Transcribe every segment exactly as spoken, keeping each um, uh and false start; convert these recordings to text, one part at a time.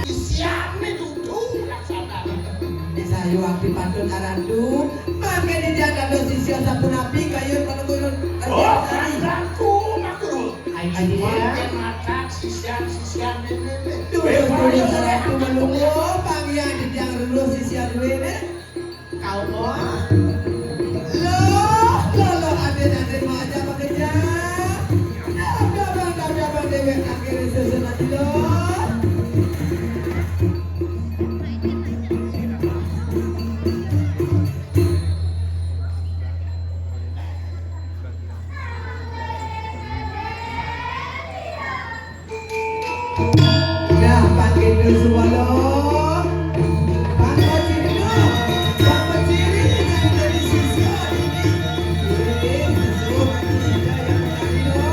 Isianné dudu laksanane. Sayu abdi pantun arandu, mangke dijak dados sisya sapunapi kayun panunggulan. Oh, Ratu, makruh. Ayo, ayo, ya. Mangke matak sisyan-sisyan ini. Duh, duh, duh, duh, duh, duh, duh, panggihan dijak lulus sisya duwe, nek. Kau mau? Loh, loh, loh, ade, ade, mau aja bekerja. Dah, dah, bang, dah, dah, bang, dewek, akhirnya susun aja, loh. Nah, panggil dulu semua lo. Bang Pecirin dulu. Bang Pecirin yang jadi siswa ini. Ini siswa kita yang tadi lo.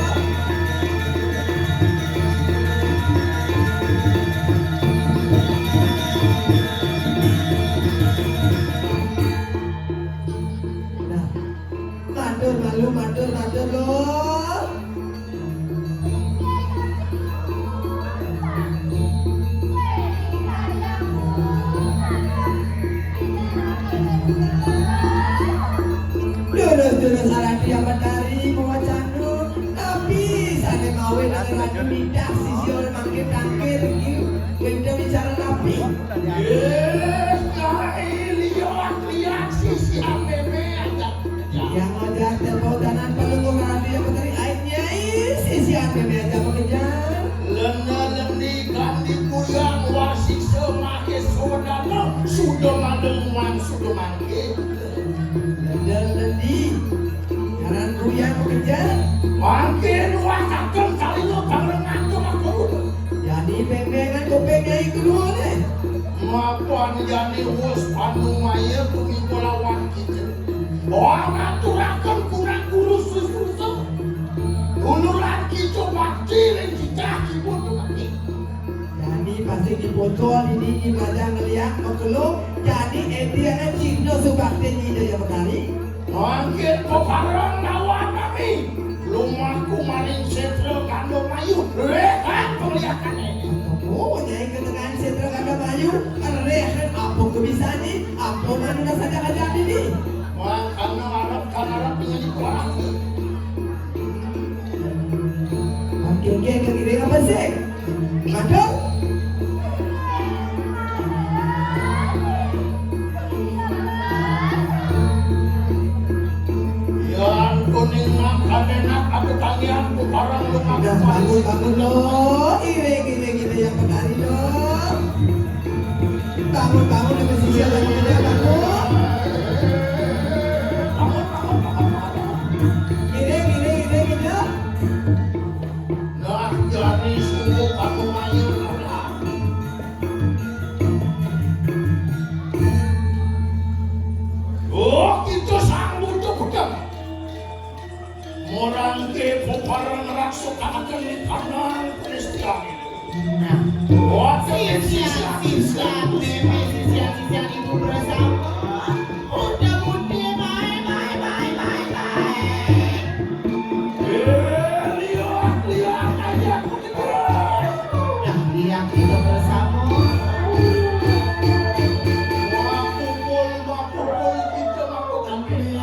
Nah, matur malu, matur, matur lo. Durus-durus arati yang betari mawa candu, tapi sane mawe nang ratu midah sisi oleh mangkir-tangkir iki. Wente bicara tapi. Yes, kae liwat-liwat sisi ameme aja. Yang ajar tepuk tangan pelungguh ratu yang betari aib nyai sisi ameme aja bekerja. Lenda lendi kandi kuyang wasik semake sodana sudah madenguan sudah mangke. Lenda lendi kanan kuyang bekerja. Mangke dua kakek kali lo pangreng ngatur aku. Jadi pembengan kopeng nyai kedua ne. Mapan jani wus panumaya kumi kulawan kita. Wah, ngaturaken kurang guru susu. Duluran kita bakti ring cicah kibun bakti. Jani pasti dipotol ini, ini belajar ngeliat makelo. Jani enti ana cipta subakti nyida ya betari. Mangkin peparang lawan nami. Lumaku maring setra kandung ayu. Rehat pemliakane. Oh, nyai ketengan setra kandung ayu. Rehat apa kebisaane? Apa manuna saja aja ini? Wah, karena arep, karena arep dengan perang. Oke, oke, oke, oke, apa sih? Madung. Yan kuning nak kadenak aku tangian ku parang lu. Udah, bangun, bangun, loh. Iring, iring, iring yang penari, loh. Bangun, bangun, dengan sisi yang bangun, bangun. Bangun, bangun, bangun, bangun. Iring, iring, iring, iring. Nah, jadi sungguh aku mayur. Oh, kita sang butuh pedang. Morangke peparang raksakaken di kanan Kristian. Nah, wonten sisian, sisian, sisian, meme, sisian, sisian ibu bersama. Muda-mudi, bye, bye, bye, bye, bye. Eh, lihat, lihat aja. Nah, lihat kita bersama. Wah, pukul, wah, pukul, kita, wah, pukul. Amin.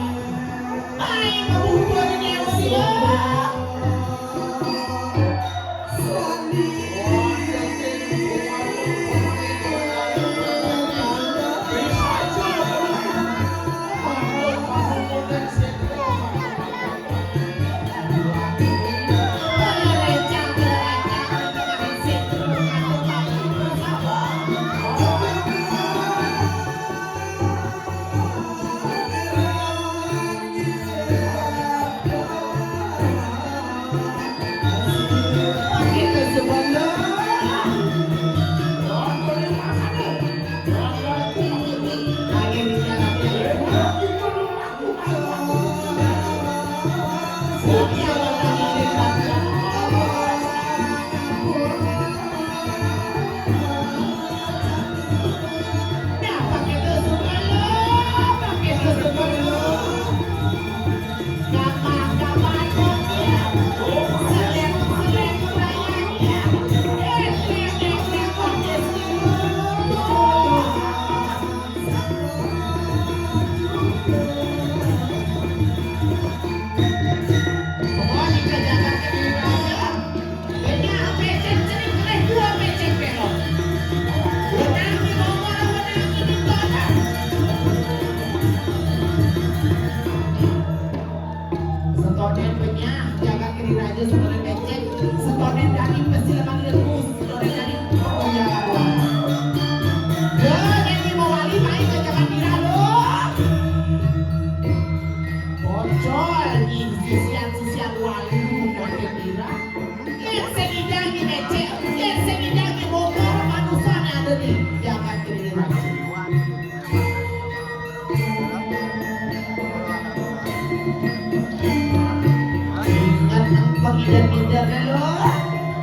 Pinter-pinter deh lu.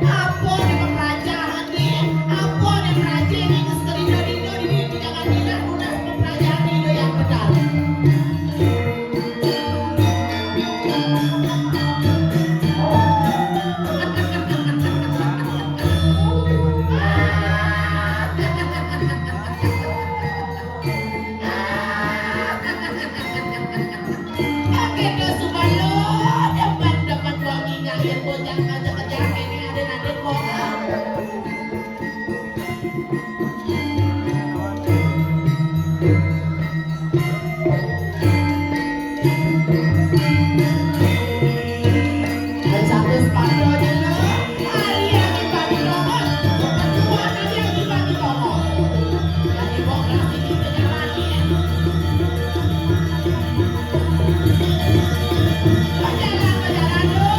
Apa nih pembelajaran nih? Apa nih pelajaran nih? Geus kerido-rido di ditu, jangan bilang udah pembelajaran itu yang benar. Oke, suba lu depan-depan gua ngingakin bocah ngajak-ngajak ini ada nanti gua. Satu sepatu aja lu. Kali yang dibagi nomor. Semua tadi yang dibagi nomor. Jadi gua kasih kita jalanin. Berjalan, berjalan, lu.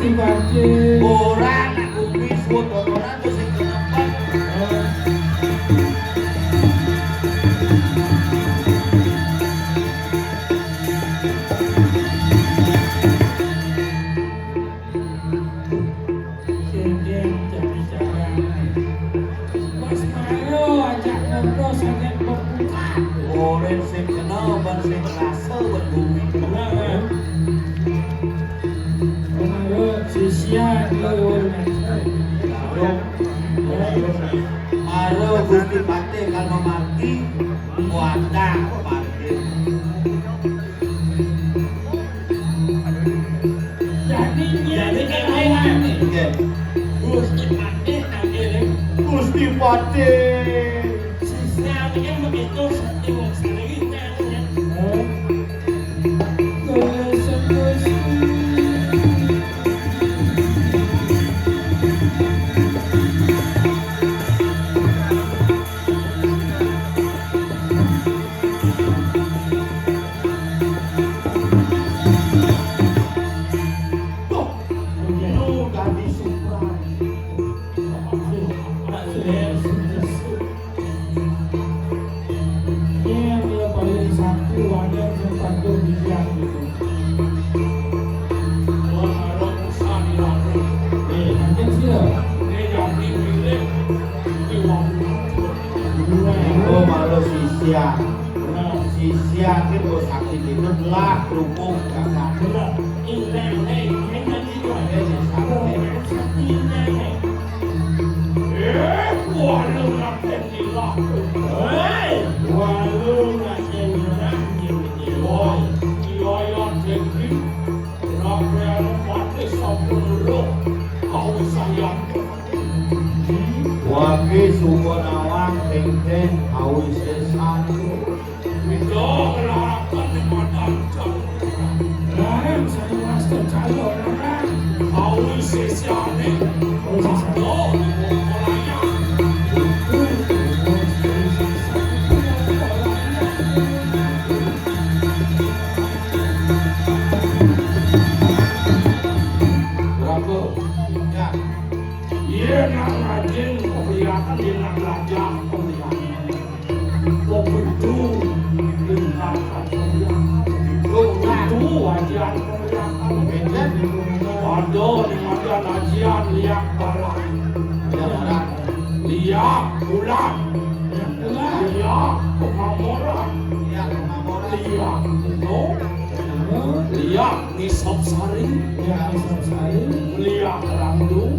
Ora nak kumis, wong dodoran terus sing kenepen. Sing jadi jalan. Wis mayo ajak ngobrol sanget pembukaan. Urip sing kena ban sing rasa ban bumi. Nah, nah. Mayo sisia di urip. Maro Gusti Patih kan memarti kuatah Patih. Jadi, jadi kan awak ni. Nggih. Gusti Patih nang kene. Gusti Patih. Sisa ni kan begitu, satu wong sendiri, kan, ya. Hah? Terus, terus. Tuh, lu dadi Supra. Ini yang dia paling satu, ada yang satu di dia gitu. Wah, ada urusan di dalam. Eh, nanti sih ya. Ini yang dipilih, di waktu. Iku malu sisia. Sisia ki bos sakti itu lah kerupuk kakak. Bener. Inang, eh, inang gitu. Eh, sakti. Inang, eh. Eh, waduh, ngapain gila? Hei, waduh, ngapain gila? Iya, iya, iya, Deki. Rakyat mati sampun roh. Kau sayang. Wage suka nawang, teng-teng, kau sesan. Kita ngelarakan di padang jauh. Larang saya master calon orang. Kau sesiane. Kau sesiane. Kau di bawah layar. Berapa? Ya. Iya, nang rajin, kau kelihatan, dia nang belajar, kau kelihatan. Kok bedu, tinggal katanya. Kok bedu, ajian kemuliaan. Ada di mana ajian liak barat. Liak barat. Liak bulan. Liak bulan. Liak pemamoran. Liak pemamoran. Liak gunung. Liak Ngisop Sari. Liak Ngisop Sari. Liak Randu.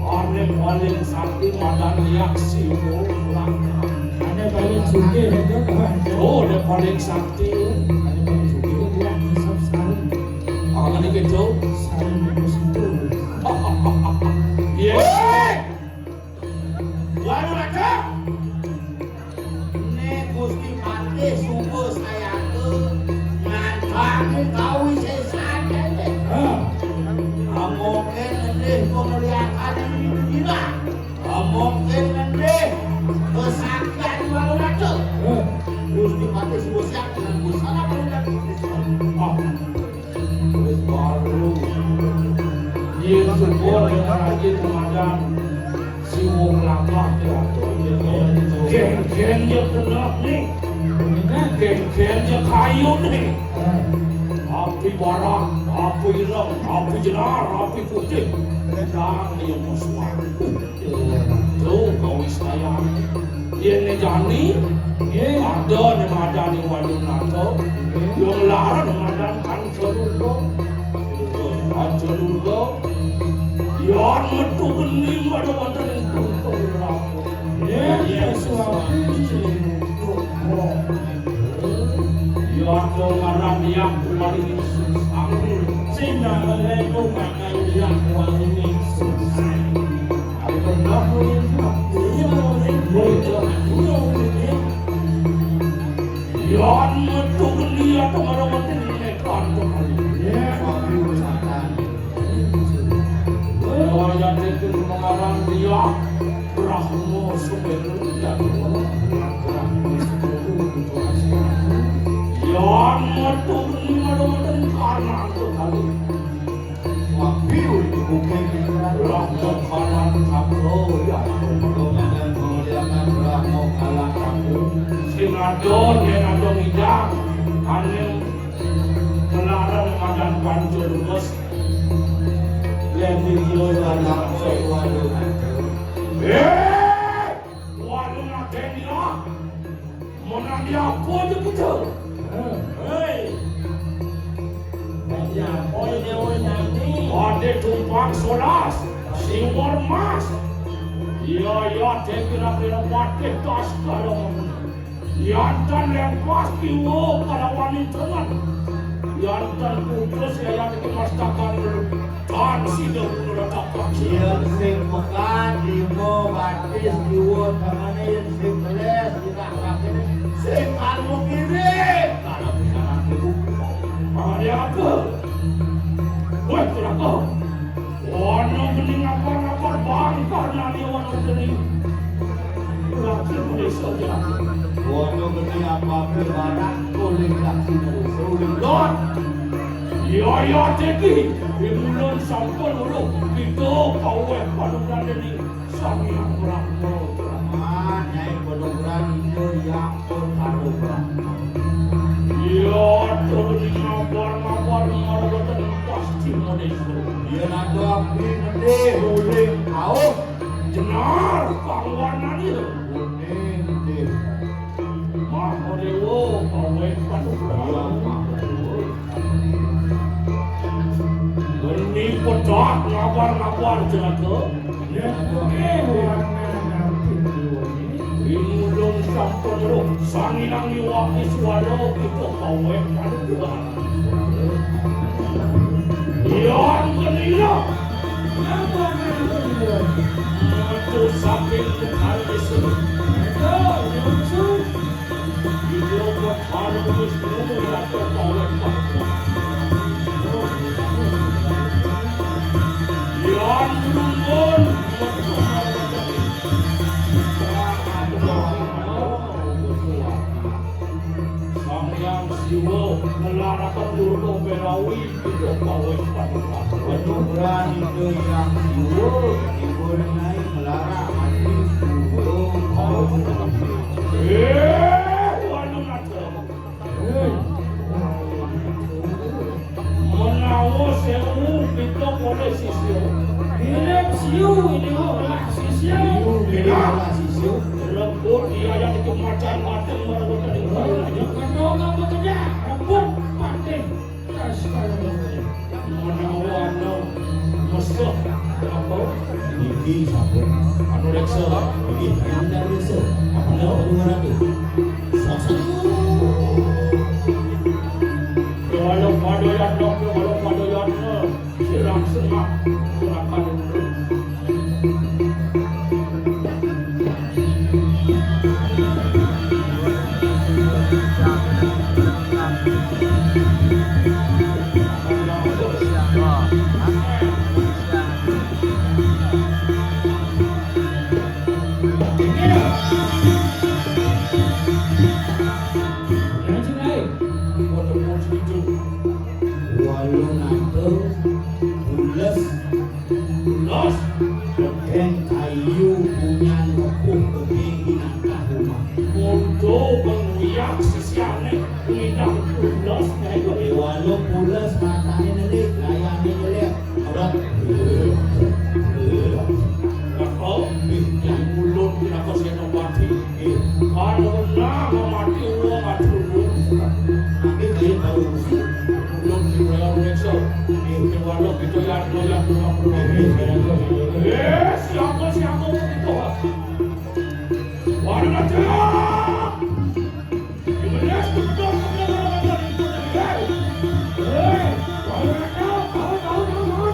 Ane paling sakti madan liak Siwo Kelapa. Ane paling sugih itu, Pak. Oh, ane paling sakti. Ane paling sugih itu liak Ngisop Sari. Apa nih gitu? Sari itu situ. Iya. Waduh, Raja. Nek Gusti Patih subuh sayaka ngantangin kawisésané. Hah? Amongké ngendih pangeliakan ing gila. Amongké ngendih kesaktian Walu Raja. Hah? Gusti Patih subuh siap dengan busana penuh dan Wis baru. Yén suka dengan rajin komandan Siwo Kelapa diatur. Gén-gén ya genep nih. Gén-gén ya kayu nih. Api barak, api ireng, api jenar, api putih. Dang ya musuhan. Tuh, kau wis kaya. Yén né jani, nggih, ada né madani Walu Nata. Nggih. Yang larang madan Kanca Durga. Kanca Durga. Yan metu geni pada wonten ing Gunung Rawa. Nggih, ya suami. Yan ngaran yang kemarin susah. Sing ngaran itu makan yang kemarin susah. Yan metu geni atau marang mati nekat kembali. Wayah itu mengarang dia Brahma Sumeru. Yan metu geni marang mati karena kembali. Wapi uli Kalan kaku, ya, kalan kaku. Sing ado, yen ado ngidang, ane melarang madan pancu lumes. Yen di yo, ya, ya, waduh. Eh, waduh, ngaten dia. Menang dia apa je kita? Hei. Tadi apa ini, oh, nyanyi? Ade tumpang solas, siwor mas. Iya, iya, te kira-kira patih tas kalau. Yantan lempas kiwo kalau wani tengen. Yantan putus ya, yang itu mastakan dulu. Tan sida guna dapat. Yen sing pekat, lima batis, jiwa tangane, yen sing keles, tidak rakene, sing kalmu kiri. Kalau bisa nanti buku. Ada apa? Weh, kenapa? Ono bening apa-apa bangkar nani ono bening. Laki Malaysia je. Ono bening apa-apa barang, boleh laki Malaysia. Don! Iya, iya, Teki. Di bulan sampun urung. Kita kawet panutan ini. Sang Hyang Brahma. Ah, Nyai Padobran itu yang pun Padobran. Iya, turun ngabar-ngabar, ngabar boten pasti Malaysia. Iya, nanti api gede, uling, kaum. Jenar, kawanan itu. Kuning, gede. Mahadéwa, awéh panugrahan. Geni pedak ngabar-ngabar jenaka. Yén kéh warna nampin jiwané. Ing ulun sampun roh, Sang Hyang Hyang Waki Swara kita awéh panugrahan. Yan genina. Napa nang metu saking Betara Wisnu. Ayo, nyusu. Iya, Betara Wisnu, ya, kok awet banget. Yan rumun. Sang Hyang Siwa ngelaraken Durga Berawi, Ida Pawis Paduka. Paduka Ida Hyang Siwa, Ibu Renai ngelarak mati Durga Pawis. Eh, wanu nata. Eh. Menawa sewu pitung oleh sisya. Mirip siu ini olah sisya. Siu ini olah sisya. Rebut dia yang dikemacan mateng merebut dari kayu aja. Kedua bekerja, rebut patih. Astaga. Menawa ana mesuk apa? Niki sampun. Anu reksa. Niki, anu reksa. Apa nama anu ngarang tu? Saksana. Kalau pada yang dok, kalau pada yang dok, sirang sengak, silakan. Yang sing lain. Waduh, mau setuju. Walu nata, pules. Pules. Gedeng kayu, punyan kepuh, gedeng inangkah rumah. Mondo menguyak sisiane, inang pules, kayu. Walu pules, matane nelik, layane nyelik. Ora. Lah, kok? Ih, yang mulut, kenapa saya nobati? Kalau pernah mati uang aduh. Tapi dia baru usi. Belum dibayar reksa. Di warung itu yang doyan rumah rumah. Eh, siapa siapa itu? Warung aja. Di mana? Eh, warung aja. Tahu tahu tahu tahu.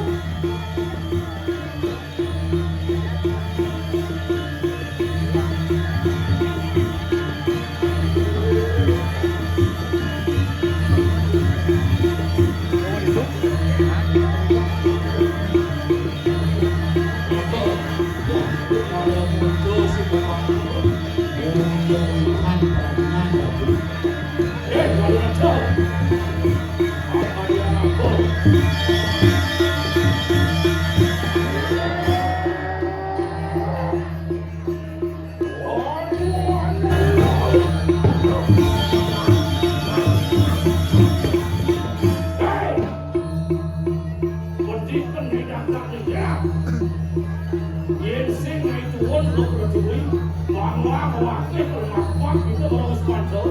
Yén sing naik turun, lo percuri, bangla, kawakil, kelemakpak, itu orang sepanjang.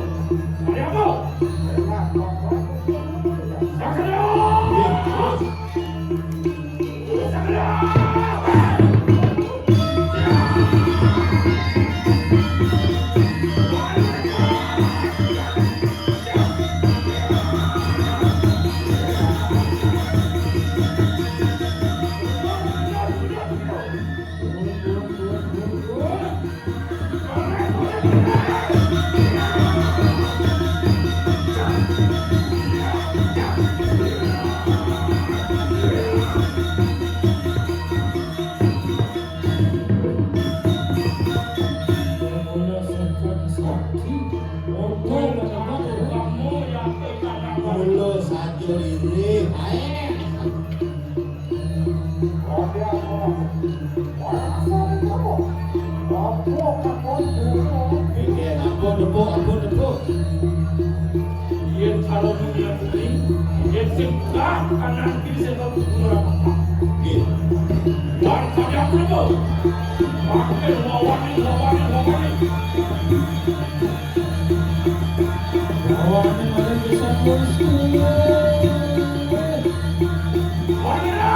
Ada apa? Sakit. Mula saja diri. Ae. Oke, ampun, tepuk, ampun, tepuk. Yén kalau dunia kuning, yén sing kanan kiri sing kanan. Nggih. Wan, tadi apa, Bu? Pakai lawan ini, lawan ini, lawan ini. Lawan ini ada bisa terus. Wan, ya.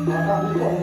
Mata buka.